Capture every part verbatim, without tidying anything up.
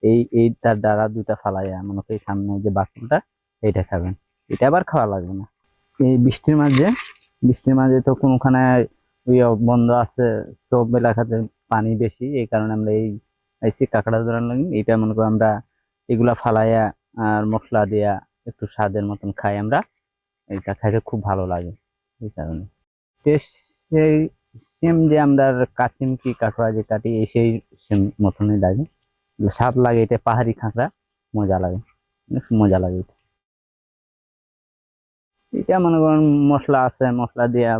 এই, এই তার ডাড়া দুইটা ফালাইয়া মনে করি সামনে যে বাকলটা, এইটা খাবেন। এটা আবার খাওয়া লাগবে না। এই বৃষ্টির মাঝে, বৃষ্টির মাঝে তো কোনোখানে ওই বন্ধ আছে, সব এলাকাতে পানি বেশি, এই কারণে আমরা এই আইছি কাঁকড়া ধরার লাগি। এটা মনে করি আমরা এগুলা ফালাইয়া আর মশলা দিয়া একটু স্বাদের মতন খাই আমরা। এটা খাইতে খুব ভালো লাগে এই কারণে। টেস্ট সেই সেম যে আমরা কাচিমকি কাঁকড়া যে কাটি, এই সেই সেম মতনই লাগে, স্বাদ লাগে। এটা পাহাড়ি কাঁকড়া, মজা লাগে, অনেক মজা লাগে এটা। এটা মনে করেন মশলা আছে, মশলা দিয়া,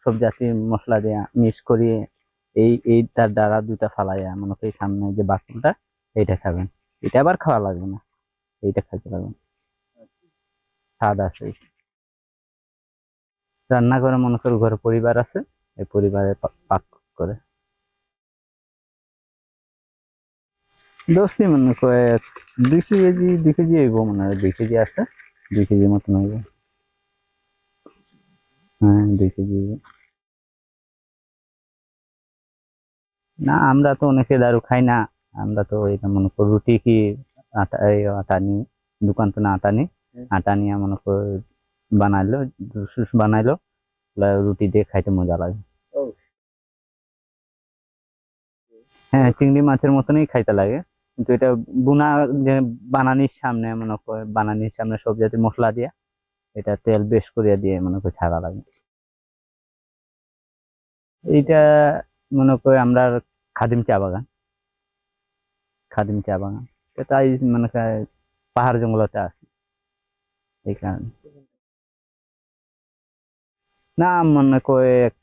সব জাতি মশলা দিয়া মিক্স করিয়ে এই, এই তার ডাড়া দুইটা ফালাইয়া মনে করি সামনে যে বাকলটা, এইটা খাবেন। এটা আবার খাওয়া লাগবে না, এইটা খাইতে পারবেন, স্বাদ আছে। রান্না করে মনে করি ঘরে পরিবার আছে, এই পরিবারে পা-, পাক করে। দোস্তি মনে কয় এক দুই কেজি, দুই কেজি অইব মনে হয়, দুই কেজি আছে, দুই কেজি মতন অইব। হ্যাঁ, দুই কেজি অইব। না, আমরা তো অনেকে দারু খাই না, আমরা তো এটা মনে করি রুটি কি আটা, এই আটা নি, দোকান তো না আটা নি, আটা নিয়ে মনে করি বানাইলো, জুস বানাইলো, লা-, রুটি দিয়ে খাইতে মজা লাগে। হ্যাঁ, চিংড়ি মাছের মতনই খাইতে লাগে, কিন্তু এটা বুনা যে বানানির সামনে মনে করি, বানানির সামনে সব জাতীয় মশলা দিয়া এটা তেল বেশ করিয়া দিয়ে মনে করি ছাড়া লাগে। এইটা মনে করি আমরা খাদিম চা বাগান, খাদিম চা বাগান, তো তাই মনে করি পাহাড় জঙ্গলতে আছে এই কারণে। না, মনে করি এক-,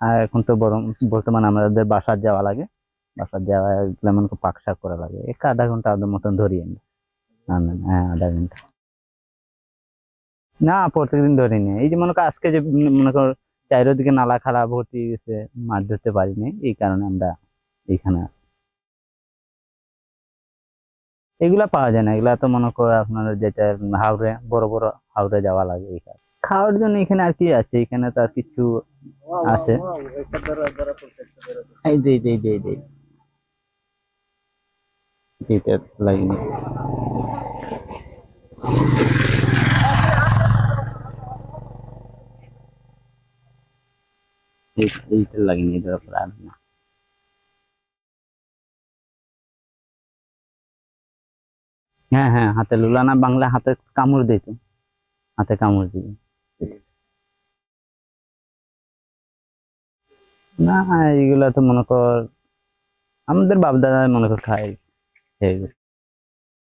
আর এখন তো বরং বর্তমানে আমাদের বাসার যাওয়া লাগে, বাসার যাওয়া গেলে মনে করি পাক শাক করা লাগে, এক আধা ঘন্টা আধা মতন ধরি আমরা। না, না, হ্যাঁ, আধা ঘন্টা। না, প্রত্যেকদিন ধরি না। এই যে মনে কর আজকে যে, উম, মনে কর চাইরোদিকে নালা খালা ভর্তি হয়ে গেছে, মাছ ধরতে পারি না, এই কারণে আমরা এইখানে। এগুলা পাওয়া যায় না, এগুলা তো মনে কর আপনার যেটা হাওরে, বড় বড় হাওরে যাওয়া লাগে। এখানে খাওয়ার জন্য এখানে আর কি আছে, এখানে তো আর কিছু আছে। এই যে, এই যে, এই যে, এই যে। এটা লাগেনি। এই, এইটা লাগেনি, এটার উপর আর না। হ্যাঁ, হ্যাঁ, হাতে লুলা না, বাংলা হাতে কামড় দিত, হাতে কামড় দিত। না, এইগুলা তো মনে কর আমাদের বাপ দাদা মনে কর খায়, এই